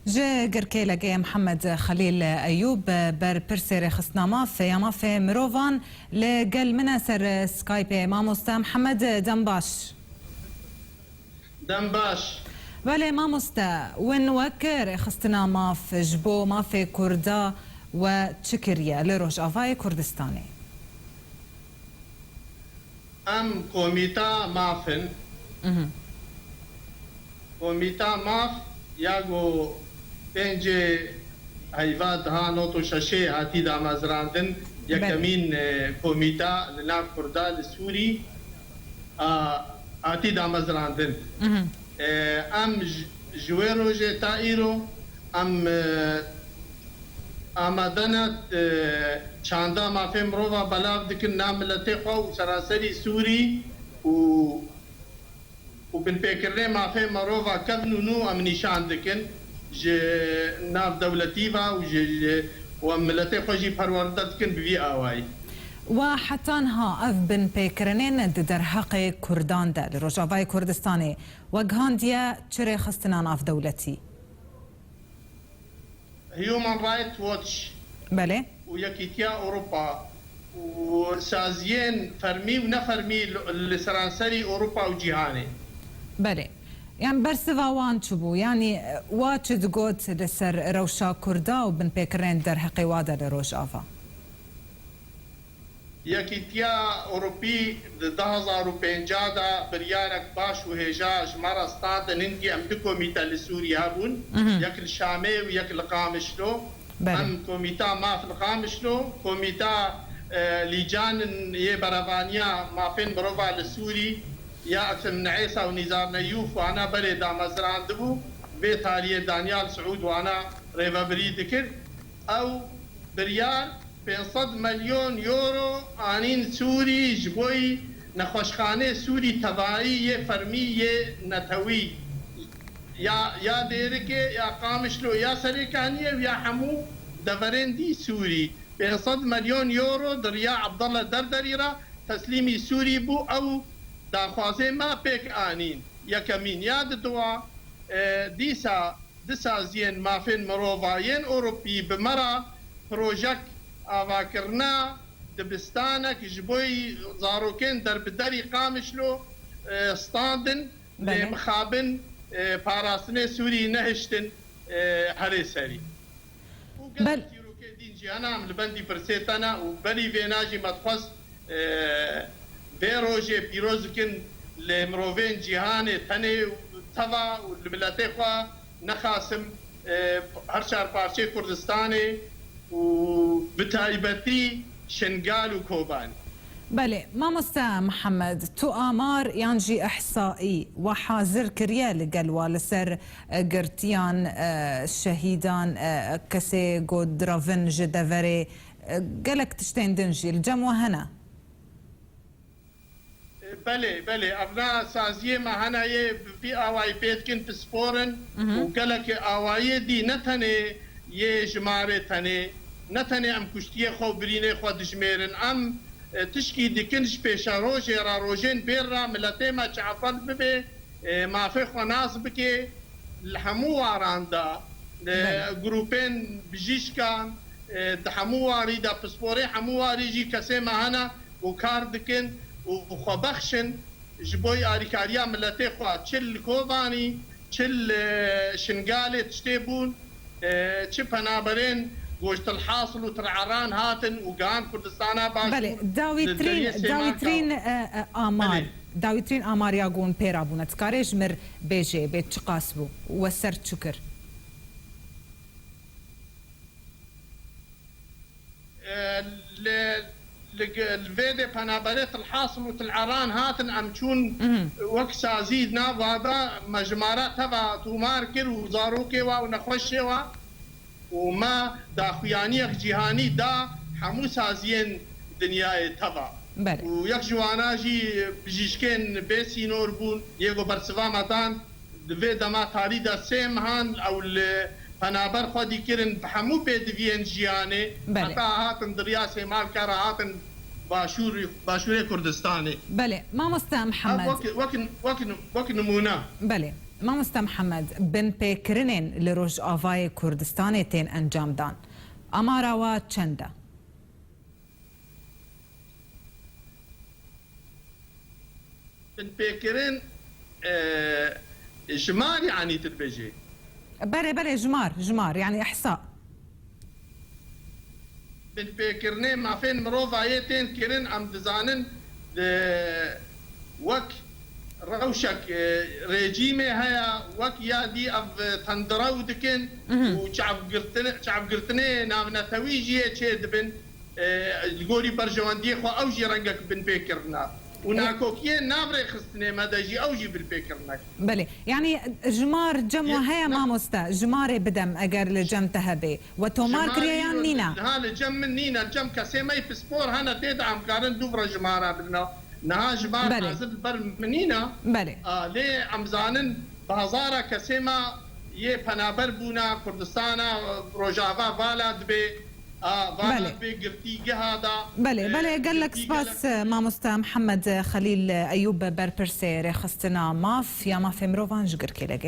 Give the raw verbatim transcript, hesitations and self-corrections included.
Ji Girkê Legê Mihemed Xelîl Eyûb, berpirsê rêxistina maf ya mafê mirovan li gel min e ser Skypeê. Mamoste Mihemed, dem baş. Dem baş. Belê mamoste, win wek rêxistina maf ji bo mafê Kurda we çi kiriye li Rojavayê Kurdistanê? Em komîta maf in. Mhm. Komîta maf ya ku pêncê heyva deha nod û şeşê hatî damezrandin, Belê. yekemîn, e, komîta li nav Kurda li Sûrî, a, hatî damezrandin. Mhm. E, em ji, ji wê rojê ta îro em, e, amade ne, e, çanda mafê mirova belav dikin nav miletê xwe û seranserî Sûrî û, û binpêkirinê mafê mirova kevn û nû em nîşan dikin ji nav dewletî ve û ji, ji, û em miletê xwe jî perwerde dikin bi vî awayî. Wa heta niha ev binpêkirinên di derheqê Kurdan de li Rojavayê Kurdistanê wegihandiye çi rêxistina navdewletî? Human Rights Watch Belê. û Yekîtiya Ewropa û saziyên fermî û nefermî li, li seranserî Ewropa û cîhanê. Belê. Yani bersiva wan çi bû? Yani, e, wa çi digot li ser rewşa Kurda û binpêkirinên derheqê wa de li Rojava? Yekîtiya Ewropî di du hezar û pêncî de biryarek baş û hêja ji me re standin, hingî em du komîte li Sûrî hebûn, Mhm. yek li Şamê û yek li Qamişlo. Belê. Em komîta maf li Qamişlo, komîta, e, lîcanin yê berevaniya mafên mirova li Sûrî ya Efem Neêsa û Nîzar Neyûf wana berê damezrandibû, vê tariyê Danyal Siûd wana rêvebirî dikir. Ew biryar pênc sed milyon euro anîn Sûrî ji bo nexweşxanê Sûrî tevayî yê fermî yê netewî ya, ya Dêrikê, ya Qamişlo, ya Serêkaniyê û ya hemû deverên dî Sûrî. Pênc sed milyon euro di riya Abdullah Derderî re teslîmî Sûrî bû. Ew daxwazê me pêk anîn. Yekemîn ya diduwa, e, dîsa di saziyên mafên mirova yên Ewropî bi me re projek avakirina dibistanek ji bo zarokên derbiderî Qamişlo, e, standin, lê Belê. mixabin, e, parastinê Sûrî nehiştin, e, herê serî. Û gelek Bel- çîrokê din jî hene, em li bendî pirsê te ne û berî vêna jî me dixwest, e, vê rojê pîroz bikin li mirovên cîhanê tenê û teva û li miletê xwe nexasim, e, her çar parçeyê Kurdistanê û bi taybetî Şingal û Kobanî. Belê, mamoste Mihemed, tu amar yan jî îhsaî we hazir kiriye li gel wa li ser, e, girtiyan, e, şehîdan, e, kesê ku diravin ji deverê, e, gelek tiştên din jî li cem we hene? Belê, belê. Evna saziyê me hene yê bi vî awayî pê dikin, pispor in Mhm. û gelek awayê dî ne tenê yê jimarê tenê, ne tenê em kuştiyê xwe û birînê xwe dijmêrin. Em, e, tişkî dikin ji pêşerojê re, rojên bêr re miletê me çi efel bibe, e, mafê xwe nas bike li hemû waran de, e, Belê. grûpên bijîşkan, e, di hemû warî de, pisporê hemû warî jî kesê me hene û kar dikin û xwe bexşin ji bo alîkariya miletê xwe, çi li Kobanî, çi li Şingalê tiştê bûn, e, çi penaberên ku ji Til Hasil û Til Eran hatin û gihan Kurdistana Başûr Belê, li dawîtirîn, deriyê Sêmarka dawîtirîn, û e, e, amar, Belê. dawîtirîn amar ya ku hûn pê re bûne, dikarê ji mir bêjê bê çiqas bû, we ser çi kir? E, li, li, li vê dê penaberê Til Hasil û Til Eran hatin, em çûn Mhm. wek sazî nava da me jimara teva tûmar kir û zarokê wa û nexweşê wa û me daxuyaniyek cîhanî da hemû saziyên dinyayê teva. Belê. Û yek ji wana jî bijîşkên bê sînor bûn, yê ku bersiva me dan, di vê dema tarî de sê mehan ew li penaber xwedî kirin bi hemû pêdiviyên jiyanê, Belê. heta hatin di riya Sêmalka re hatin Başûr, Başûrê Kurdistanê. Belê, mamoste Ev Mihemed. wek, wek, wek, wek nimûne. Belê. Mamoste Mihemed, binpêkirinên li Rojavayê Kurdistanê tên encamdan. Amara wa çend e? Binpêkirin, e, jimar, yanî tu dibêjî? Belê, belê, jimar, jimar, yanî ihsa. Binpêkirinê mafên mirovayê tên kirin, em dizanin, e, wek rewşek, e, rejîmê heye, wek ya dî ev tendirew dikin Mhm. û çavgirtin-, çavgirtinê navnetewî jî yê çê dibin. E, li gorî berjewendiyê xwe ew jî rengek binpêkirina. Û E- nakokiyê nav rêxistinê me de jî ew jî binpêkirinek. Belê. Yanî jimar cem we Yê heye ne- mamoste? Jimarê bidem eger li cem te hebe. We tomar Jimar kiriye yan îro nîne? Niha li cem min nîne. Li cem kesê me yî pispor hene tê de em karin dûv re jimara bidina. Niha jimar Belê. hazir li ber min nîne. Belê. A, lê em zanin bazara kesê me yê penaber bûna Kurdistana, Rojava vala dibê. A, vana Belê. dibê girtîgeha da, Belê, e, belê, gelek girtî spas, gelek e, mamoste Mihemed Xelîl Eyûb, berpirsê rêxistina maf ya mafê mirovan ji Girkê Legê.